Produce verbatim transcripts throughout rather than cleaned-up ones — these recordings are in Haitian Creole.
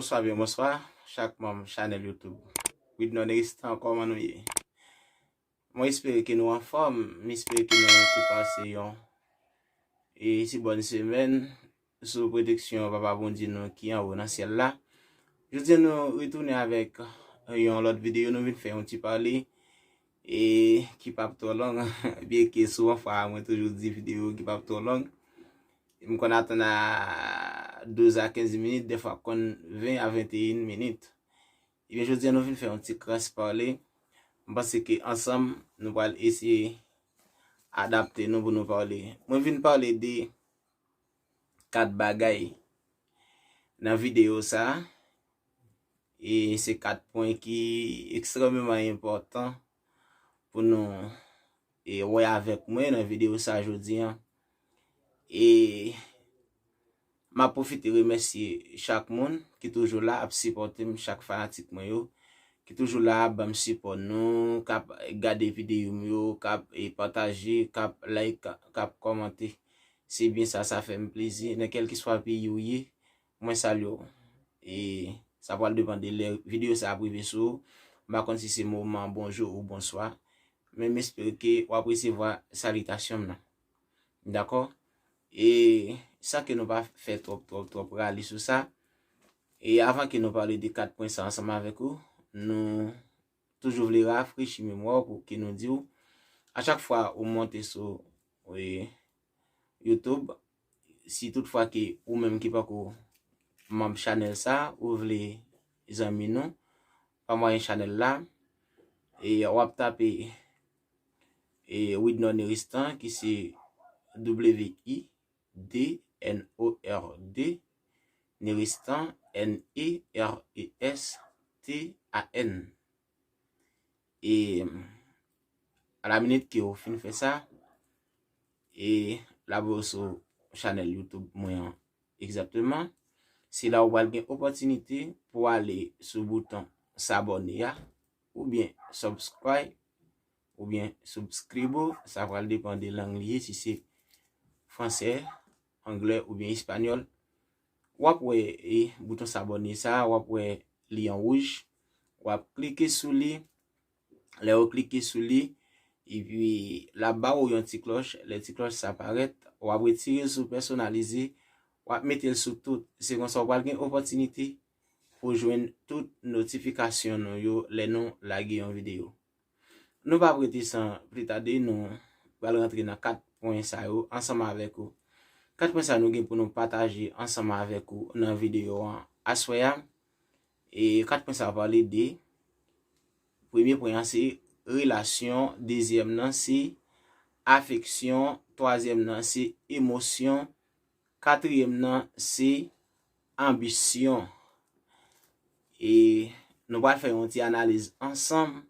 Bonswa, byen bonswa, chak manm chanèl YouTube. Widnon Neristan, kòman nou ye? Mwen espere ke nou anfòm, m espere ke nou te pase yon e si bòn semèn sou pwoteksyon Papa Bondye nou ki anwo nan syèl la. Jodi a nou retounen avèk yon lòt videyo, nou vin fè yon ti pale e ki p ap twò long, byenke souvan fwa mwen toujou di videyo ki p ap twò long. M konn atann a douz a kenz minit, dèfwa konn ven a venteyen minit. Ebyen, jodi a nou vin fè yon ti kras pale. M panse ke ansanm, nou pral eseye adapte nou pou nou pale. Mwen vin pale de kat bagay nan videyo sa a. E se kat pwen ki ekstrèmeman enpòtan pou nou e wè avèk mwen nan videyo sa jodi a. E m ap pwofite remèsye chak moun ki toujou la ap sipòte m, chak fanatik mwen yo, ki toujou la ap ban m sipò nou, k ap gade videyo m yo, k ap e pataje, k ap like, k ap kòmante. Se byen sa, sa fè m plezi. Nan kèlkeswa peyi w ye, mwen salye w. E sa pral depann de lè videyo sa ap rive sou ou. M pa konn si se moman bonjou ou bonswa, men m espere ke w ap resevwa salitasyon m nan. Dakò? E san ke nou pa fè twòp, twòp, twòp rale sou sa, e avan ke nou pale de kat pwen sa ansanm avèk ou, nou toujou vle rafrechi memwa w pou ke nou di w, a chak fwa ou monte sou, e, YouTube, si toutfwa ke ou menm ki poko manm chanèl sa, ou vle zanmi nou pa mwayen chanèl la, e w ap tape e Widnor Neristan ki se W I D N O R D, Neristan, N E R E S T A N. E a la minit ke ou fin fè sa, e l ap voye w sou chanèl YouTube mwen an egzakteman. Se la ou pral gen opòtinite pou ale sou bouton sabòne a, oubyen subscribe, oubyen subscribo, sa pral depann de lang li ye, si se fransè, anglè oubyen espanyòl. W ap wè e bouton sabòne sa, w ap wè li an wouj. W ap klike sou li. Lè ou klike sou li, epi l ap ba ou yon ti klòch. Lè ti klòch sa parèt, w ap retire l sou pèsonalize, w ap mete l sou tout. Se konsa ou pral gen opòtinite pou jwenn tout notifikasyon nou yo lè nou lage yon videyo. Nou p ap rete san pli tade, nou pral rantre nan kat pwen sa yo ansanm avèk ou. Kat pwen sa nou gen pou nou pataje ansanm avèk ou nan videyo an aswè a. E kat pwen sa yo pale de, premye pwen an se relasyon, dezyèm nan se afeksyon, twazyèm nan se emosyon, katriyèm nan se anbisyon. E nou pral fè yon ti analiz ansanm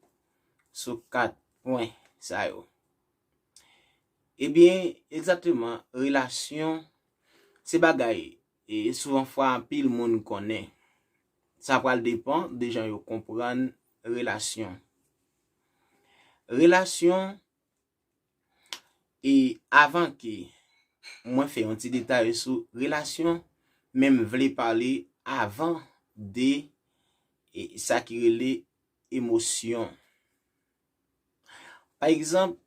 sou kat pwen sa yo. Ebyen, egzakteman, relasyon se bagay e souvan fwa anpil moun konnen. Sa pral depann de jan yo konprann relasyon. Relasyon, e avan ke mwen fè yon ti detay sou relasyon, men m vle pale avan de e sa ki rele emosyon. Pa egzanp,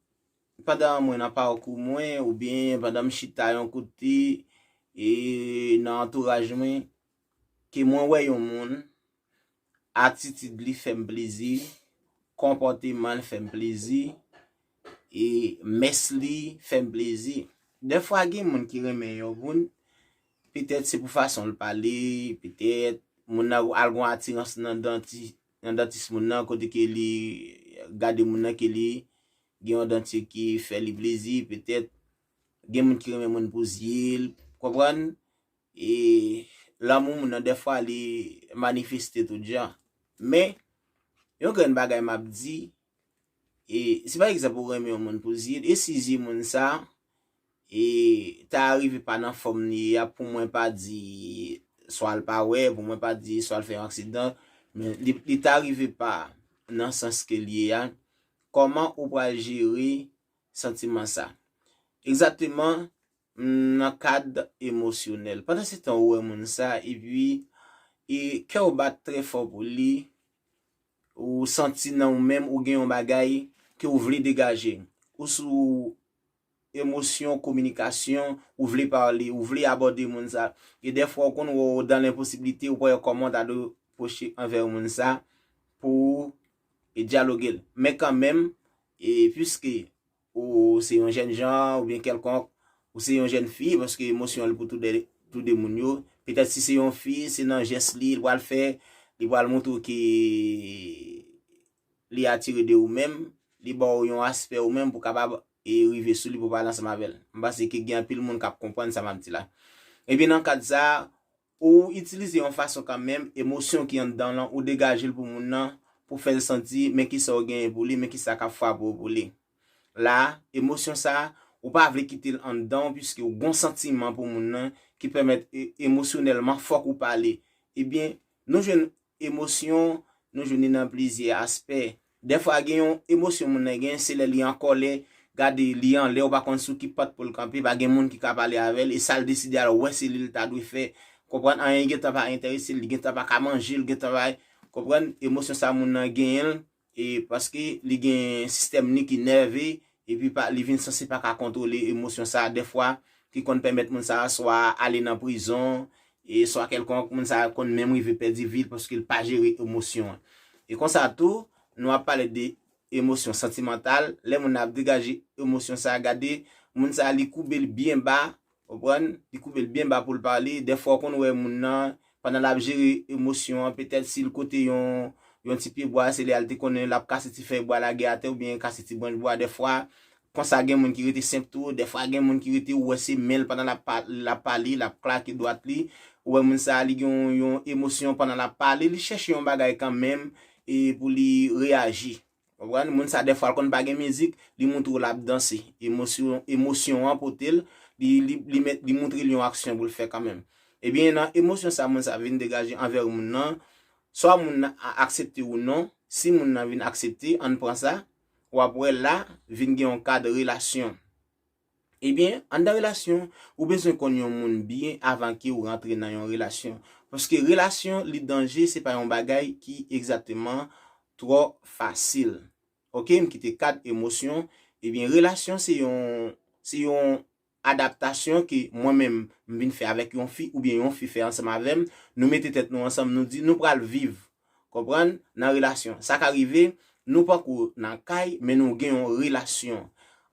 pandan mwen nan pakou mwen, oubyen pandan m chita yon kote, e nan antouraj mwen, ke mwen wè yon moun, atitid li fè m plezi, konpòteman l fè m plezi, e mès li fè m plezi. Dèfwa gen moun ki renmen yon moun, petèt se pou fason l pale, petèt moun nan al gon atirans nan danti, nan dantis moun nan, kote ke li gade moun nan ke li gen yon danti ki fè li plezi, petèt gen moun ki renmen moun pou zye l, konprann? E lanmou moun nan dèfwa li manifeste tout jan. Men yon grenn bagay m ap di, e si pa egzanp ou renmen yon moun pou zye l, e si zye moun sa e ta rive pa nan fòm li ye a, pou mwen pa di swa l pa wè, pou mwen pa di swa l fè yon aksidan, men li, li ta rive pa nan sans ke l ye a, kòman ou pral jere santiman sa? Egzakteman, nan kad emosyonèl. Pandan se tan ou wè moun sa, epi e kè w bat trè fò pou li, ou santi nan ou menm ou gen yon bagay ke w vle degaje. Ou sou emosyon, kominikasyon, ou vle pale, ou vle abòde moun sa. E dèfwa ou konn wè w dan lenposiblite, ou pa wè kòman w ta dwe pwoche anvè moun sa pou w e dyaloge l. Men kanmenm, e piske ou se yon jèn jan oubyen kèlkonk, ou se yon jèn fi, paske emosyon an li pou tou de, tou de moun yo. Petèt si se yon fi, se nan jès li, li pral fè, li pral montre w ke li atire de ou menm, li ba w yon aspè ou menm pou kapab e rive sou li pou pale ansanm avè l. M panse ke gen anpil moun k ap konprann sa m ap di la. Ebyen, nan kad sa, ou itilize yon fason kanmenm, emosyon ki anndan w lan, ou degaje l pou moun nan, pou fè l santi, men kisa w genyen pou li, men kisa k ap frape w pou li. La, emosyon sa, ou pa vle kite l anndan w, piske w gon santiman pou moun nan, ki pèmèt e, emosyonèlman, fòk ou pale. Ebyen, nou jwenn emosyon, nou jwenn li nan plizyè aspè. Dèfwa, gen yon emosyon moun nan gen, se lè li an kòlè, gade li anlè, ou pa konn sou ki pat pou l kanpe, pa gen moun ki ka pale avè l, e sa l deside a, l wè se li l ta dwe fè. Konprann, anyen gentan pa enterese l, li gentan pa ka manje, li gentan pa, konprann, emosyon sa moun nan genyen l, e paske li gen sistèm li ki nève, epi pa, li vin sanse pa ka kontwole emosyon sa, dèfwa, ki konn pèmèt moun sa swa ale nan prizon, e swa kèlkonk, moun sa konn menm rive pèdi vi l paske l pa jere emosyon an. E konsa tou, nou ap pale de emosyon santimantal. Lè moun nan ap degaje emosyon sa, gade, moun sa li koube l byen ba, konprann? Li koube l byen ba pou l pale. Dèfwa, w konn wè moun nan, pandan l ap jere emosyon an, petèt si l kote yon, yon ti pye bwa, se lè a l te konnen l ap kase ti fèy bwa lage atè oubyen kase ti branch bwa. Dèfwa, konsa gen moun ki rete senp tou, dèfwa gen moun ki rete ou wè se men l pandan l ap pa-, l ap pale, l ap klake dwat li. Ou wè moun sa a, li gen yon, yon emosyon pandan l ap pale, li chèche yon bagay kanmenm e pou li reyaji. Konprann? Moun sa dèfwa l konn pa gen mizik, li montre w l ap danse. Emosyon, emosyon an pote l, li, li, li, met, li montre l yon aksyon pou l fè kanmenm. Ebyen, nan emosyon sa moun sa vin degaje anvè moun nan, swa moun nan a-, aksepte ou non, si moun nan vin aksepte, ann pran sa, w ap wè la, vin gen yon kad relasyon. Ebyen, anndan relasyon, ou bezwen konn yon moun byen avan ke w rantre nan yon relasyon. Paske relasyon, li danje, se pa yon bagay ki egzakteman twò fasil. Oke, m kite kad emosyon. Ebyen, relasyon se yon, se yon adaptasyon ke mwen menm m vin fè avèk yon fi oubyen yon fi fè ansanm avè m. Nou mete tèt nou ansanm, nou di nou pral viv, konprann, nan relasyon. Sa ka rive, nou panko nan kay, men nou gen yon relasyon.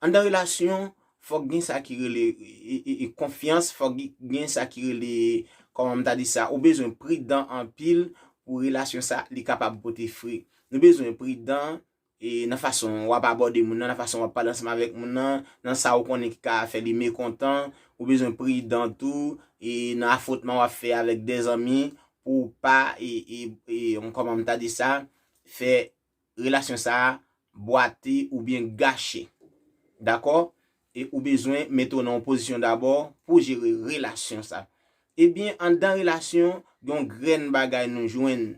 Anndan relasyon, fòk gen sa ki rele e, e, e, konfyans, fòk gen sa ki rele, kòman m ta di sa, ou bezwen pridan anpil pou relasyon sa li kapab pote fri. Nou bezwen pridan e nan fason w ap abòde moun nan, nan fason w ap pale ansanm avèk moun nan, nan sa ou konnen ki ka fè li mekontan, ou bezwen pridan tou, e nan afwontman w ap fè avèk de zanmi, pou w pa, e, e, e, kòman m ta di sa, fè relasyon sa a bwate oubyen gache. Dakò? E ou bezwen mete w nan yon pozisyon dabò pou jere relasyon sa. Ebyen, anndan relasyon, gen yon grenn bagay nou jwenn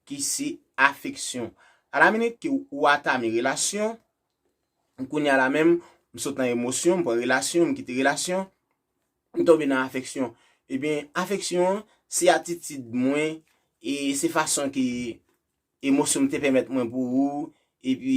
ki se afeksyon. Alaminit ke ou atame relasyon, kounye a la menm, m sot nan emosyon, m pran relasyon, m kite relasyon, m tonbe nan afeksyon. Ebyen, afeksyon an, se atitid mwen, e se fason ke emosyon m te pèmèt mwen pou ou, epi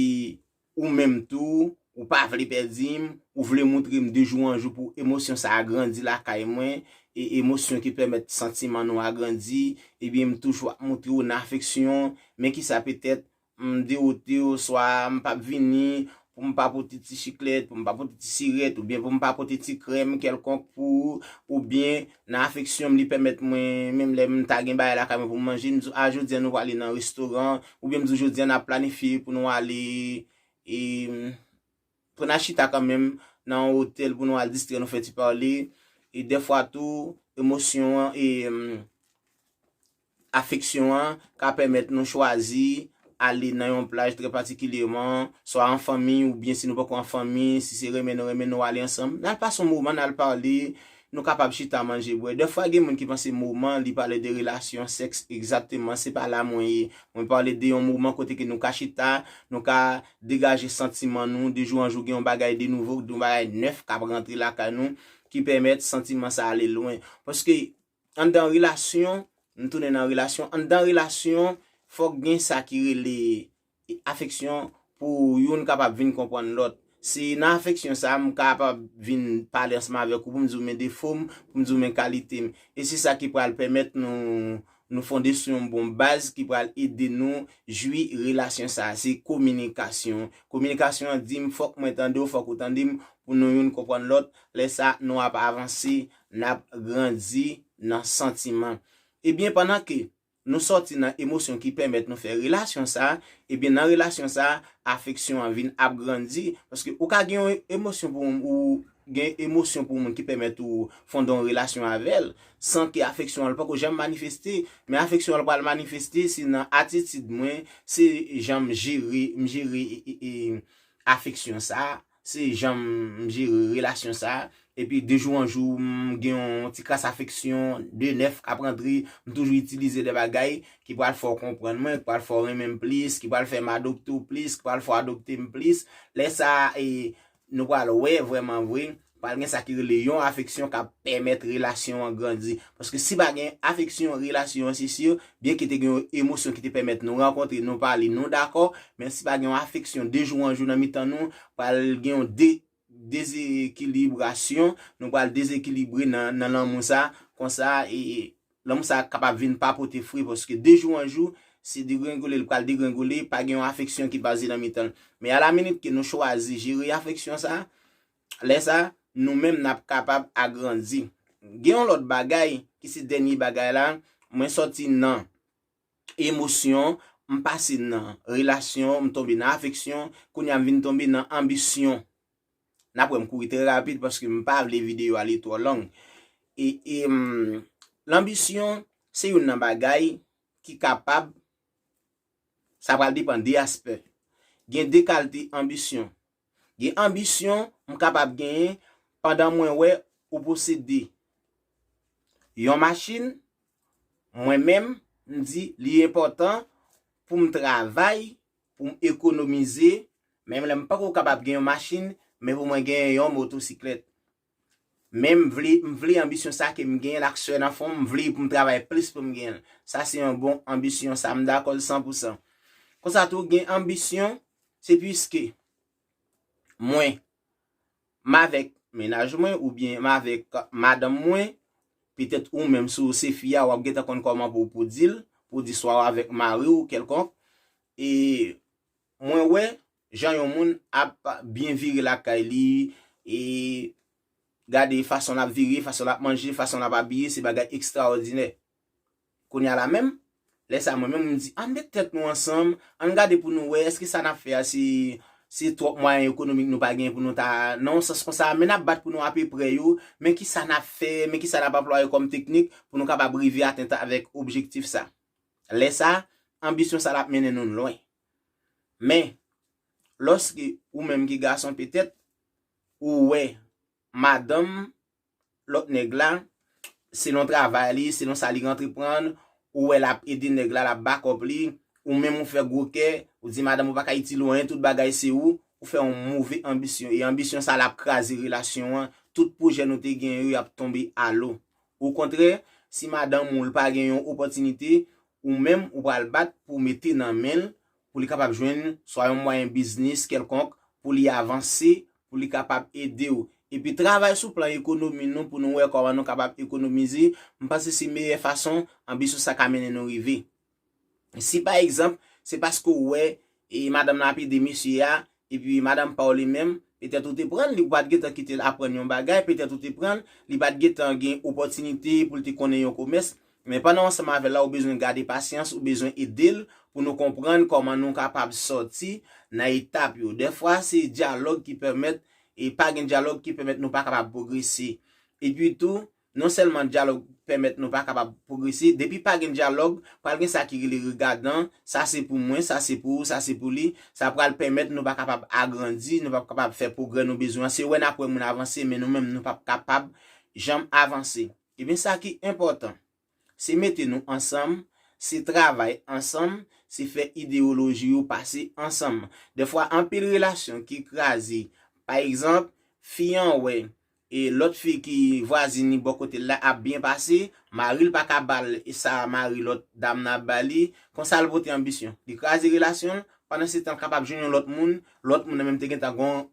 ou menm tou, ou pa vle pèdi m, ou vle montre m de jou an jou pou emosyon sa a grandi lakay mwen, e emosyon ki pèmèt santiman nou a grandi, ebyen, m toujou ap montre w nan afeksyon, men kisa petèt, m dewote w, swa m p ap vini, pou m pa pote ti chiklèt, pou m pa pote ti sirèt, oubyen pou m pa pote ti krèm kèlkonk pou ou, oubyen nan afeksyon m, li pèmèt mwen, menm lè m ta gen bagay lakay mwen pou m manje, m di w, a, jodi a nou prale nan restoran, oubyen m di w, jodi a n ap planifye pou nou ale, e, pou n al chita kanmenm nan yon otèl pou nou al distrè nou, fè ti pale, e dèfwa tou, emosyon an, e, afeksyon an ka pèmèt nou chwazi ale nan yon plaj trè patikilyèman, swa an fanmi, oubyen si nou poko an fanmi, si se renmen nou renmen nou ale ansanm. N al pase yon moman, n al pale, nou kapab chita manje bwè. Dèfwa gen moun ki panse moman li pale de relasyon, sèks, egzakteman, se pa la mwen ye. Mwen pale de yon moman kote ke nou ka chita, nou ka degaje santiman nou, de jou an jou gen yon bagay de nouvo, yon bagay nèf k ap rantre lakay nou, ki pèmèt santiman sa ale lwen. Paske anndan relasyon, m tounen nan relasyon. Anndan relasyon, fòk gen sa ki rele afeksyon pou youn kapab vin konprann lòt. Se nan afeksyon sa a m kapab vin pale ansanm avèk ou pou m di w men defo m, pou m di w men kalite m. E se sa ki pral pèmèt nou nou fonde sou yon bon baz ki pral ede nou jwi relasyon sa a. Se kominikasyon. Kominikasyon an di m fòk mwen tande w, fòk ou tande m pou nou youn konprann lòt. Lè sa a, nou ap avanse, n ap grandi nan santiman. Ebyen, pandan ke nou sòti nan emosyon ki pèmèt nou fè relasyon sa a, ebyen, nan relasyon sa a, afeksyon an vin ap grandi. Paske ou ka gen yon emosyon pou ou gen emosyon pou moun ki pèmèt ou fonde yon relasyon avè l, san ke afeksyon an poko janm manifeste. Men afeksyon an pral manifeste si nan atitid mwen, se jan m jere, m jere e, e, e, afeksyon sa a, se jan m jere relasyon sa a. Epi de jou an jou, m gen yon ti kras afeksyon de nèf k ap rantre, m toujou itilize de bagay ki pral fè w konprann mwen, ki pral fè w renmen m plis, ki pral fè m adopte w plis, ki pral fè w adopte m plis. Lè sa a, e, nou pral wè vrèman vre, pral gen sa ki rele yon afeksyon k ap pèmèt relasyon an grandi. Paske si pa gen afeksyon, relasyon an, se si, byen ke te gen yon emosyon ki te pèmèt nou rankontre, nou pale, nou dakò, men si pa gen yon afeksyon de jou an jou nan mitan nou, pral gen yon de, dezekilibrasyon, nou pral dezekilibre nan, nan lanmou sa, konsa, e, lanmou sa kapab vin pa pote fwi, paske de jou an jou, se degrengole, l pral degrengole, pa gen yon afeksyon ki baze nan mitan l. Men alaminit ke nou chwazi jere afeksyon sa, lè sa, nou menm n ap kapab agrandi. Gen yon lòt bagay, ki se dènye bagay la, mwen sòti nan emosyon, m pase nan relasyon, m tonbe nan afeksyon, kounye a m vin tonbe nan anbisyon. N ap wè m kouri trè rapid paske m pa vle videyo a li twò long. E, e, m, lanbisyon, se youn nan bagay ki kapab, sa pral depann de aspè. Gen de kalite anbisyon. Gen anbisyon m kapab genyen pandan mwen wè ou posede yon machin, mwen menm, m di li enpòtan pou m travay, pou m ekonomize, menm lè m poko kapab gen yon machin, men pou mwen genyen yon motosiklèt. Men m vle, m vle anbisyon sa ke m genyen l ak sè nan fon m, m vle pou m travay plis pou m genyen l. Sa se yon bon anbisyon, sa m dakò l san pou san. Konsa tou, gen anbisyon, se piske mwen, m avèk mennaj mwen oubyen m avèk madanm mwen, petèt ou menm si w se fi a, w ap gentan konn kòman pou w pou di l, pou w di swa w avèk mari w kèlkonk, e mwen wè jan yon moun ap byen vire lakay li, e gade fason l ap vire, fason l ap manje, fason l ap abiye, se bagay ekstraòdinè. Kounye a la menm, lè sa mwen menm, m di, ann met tèt nou ansanm, ann gade pou nou wè, èske sa n ap fè a, se, se twòp mwayen ekonomik nou pa gen pou nou ta, nan yon sans konsa, men n ap bat pou nou apeprè yo, men ki sa n ap fè, men ki sa n ap anplwaye kòm teknik pou nou kapab rive atent avèk objektif sa. Lè sa, anbisyon sa l ap mennen nou lwen. Men, lòske ou menm ki gason petèt, ou wè madanm lòt nèg la, selon travay li, selon sa li antreprann, ou wè l ap ede nèg la, l ap bakòp li, ou menm ou fè gwo kè, ou di madanm ou pa ka itil ou anyen, tout bagay se ou, ou fè yon move anbisyon. E anbisyon sa l ap kraze relasyon an, tout pwojè nou te gen yo, y ap tonbe alo. Okontrè, si madanm ou l pa gen yon opòtinite, ou menm ou pral bat pou w mete nan men l, pou li kapab jwenn swa yon mwayen biznis kèlkonk pou li avanse, pou li kapab ede w. Epi travay sou plan ekonomi nou pou nou wè kòman nou kapab ekonomize, m panse se meyè fason anbisyon sa ka mennen nou rive. Si pa egzanp, se paske w wè e madanm nan ap ede mesye a, epi madanm pa w li menm, petèt ou te pran li, ou pa t gentan kite l aprann yon bagay, petèt ou te pran l, li pa t gentan gen opòtinite pou l te konnen yon komès, men pandan w ansanm avè l la, ou bezwen gade pasyans, ou bezwen ede l pou nou konprann kòman nou kapab sòti nan etap yo. Dèfwa, se dyalòg ki pèmèt, e pa gen dyalòg ki pèmèt nou pa kapab pwogrese. Epi tou, non sèlman dyalòg pèmèt nou pa kapab pwogrese, depi pa gen dyalòg, pral gen sa ki rele regadan, sa se pou mwen, sa se pou ou, sa se pou li, sa pral pèmèt nou pa kapab agrandi, nou p ap kapab fè pwogrè nou bezwen an. Se wè n ap wè moun avanse, men nou menm nou p ap kapab janm avanse. Ebyen, sa ki enpòtan, se mete nou ansanm, se travay ansanm, se fè ideyoloji yo pase ansanm. Dèfwa, anpil relasyon ki kraze. Pa egzanp, fi an wè e lòt fi ki vwazin li bò kote l la ap byen pase, mari l pa ka ba l sa mari lòt dam nan ap ba li, konsa l pote anbisyon. Li kraze relasyon l, pandan se tan l kapab jwenn yon lòt moun, lòt moun nan menm te gentan gon-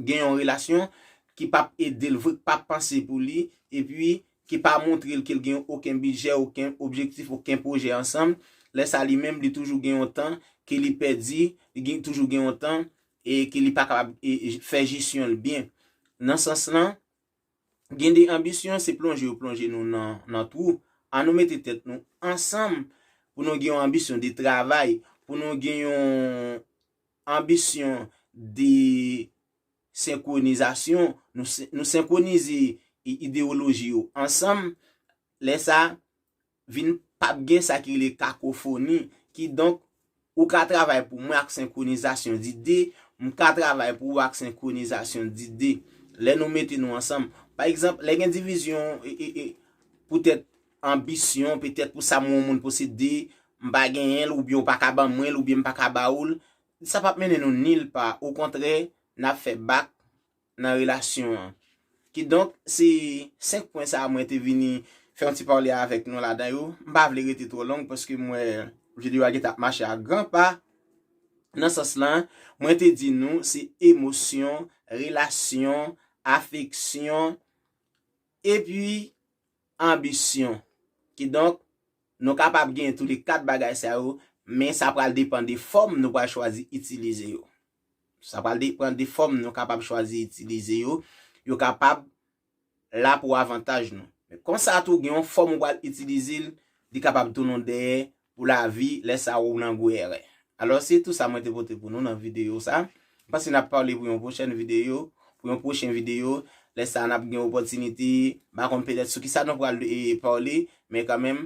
gen yon relasyon ki p ap ede l vre, k p ap panse pou li, epi ki pa montre l ke l gen okenn bidjè, okenn objektif, okenn pwojè ansanm. Lè sa li menm, li toujou gen yon tan ke li pèdi, li gen, toujou gen yon tan e ke li pa kapab e, e, fè jesyon l byen. Nan sans lan, gen de anbisyon, se plonje yo plonje nou nan, nan twou. An nou mete tèt nou ansanm pou nou gen yon anbisyon de travay, pou nou gen yon anbisyon de senkronizasyon, nou, se- nou senkronize i- idewoloji yo ansanm, lè sa vin p ap gen sa ki rele kakofoni. Kidonk, ou ka travay pou mwen ak senkronizasyon dide, m ka travay pou ou ak senkronizasyon dide. Lè nou mete nou ansanm, pa egzanp, lè gen divizyon e, e, e, poutèt anbisyon, petèt pou sa mwen yon moun posede, m pa genyen l, oubyen ou pa ka ban mwen l, oubyen m pa ka ba ou l, sa p ap mennen nou nil pa. Okontrè, n ap fè bak nan relasyon an. Kidonk, se senk pwen sa a mwen te vini fè yon ti pale avèk nou ladan yo. M pa vle rete twò long paske m wè videyo a gentan ap mache a gran pa. Nan sans lan, mwen te di nou se emosyon, relasyon, afeksyon, epi anbisyon. Kidonk, nou kapab gen tou le kat bagay sa yo, men sa pral depann de fòm nou pral chwazi itilize yo. Sa pral depann de fòm nou kapab chwazi itilize yo. Yo kapab la pou avantaj nou. Men konsa tou, gen yon fòm ou pral itilize l, li kapab tounen w dèyè pou lavi, lè sa ou nan gwo erè. Alò, se tou sa mwen te pote pou nou nan videyo sa. M panse n ap pale pou yon pwochèn videyo, pou yon pwochen videyo. Lè sa n ap gen opòtinite, m pa konn petèt sou kisa nou pral e, pale, men kanmenm,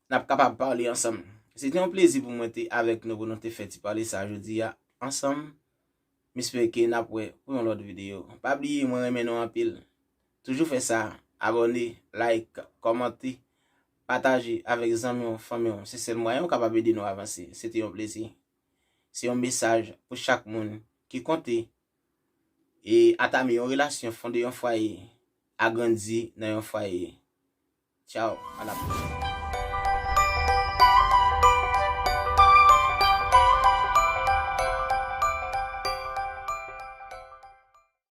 n ap kapab pale ansanm. Se te yon plezi pou mwen te avèk nou pou nou te fè ti pale sa jodi a ansanm. M espere ke n ap wè pou yon lòt videyo. Pa bliye, mwen renmen nou anpil. Toujou fè sa, abòne, like, kòmante, pataje avèk zanmi w, fanmi w. Se sèl mwayen ou kapab ede nou avanse. Se te yon plezi. Se yon mesaj pou chak moun ki konte e atame yon relasyon, fonde yon fwaye, agrandi nan yon fwaye. Tchao, a la pwochèn.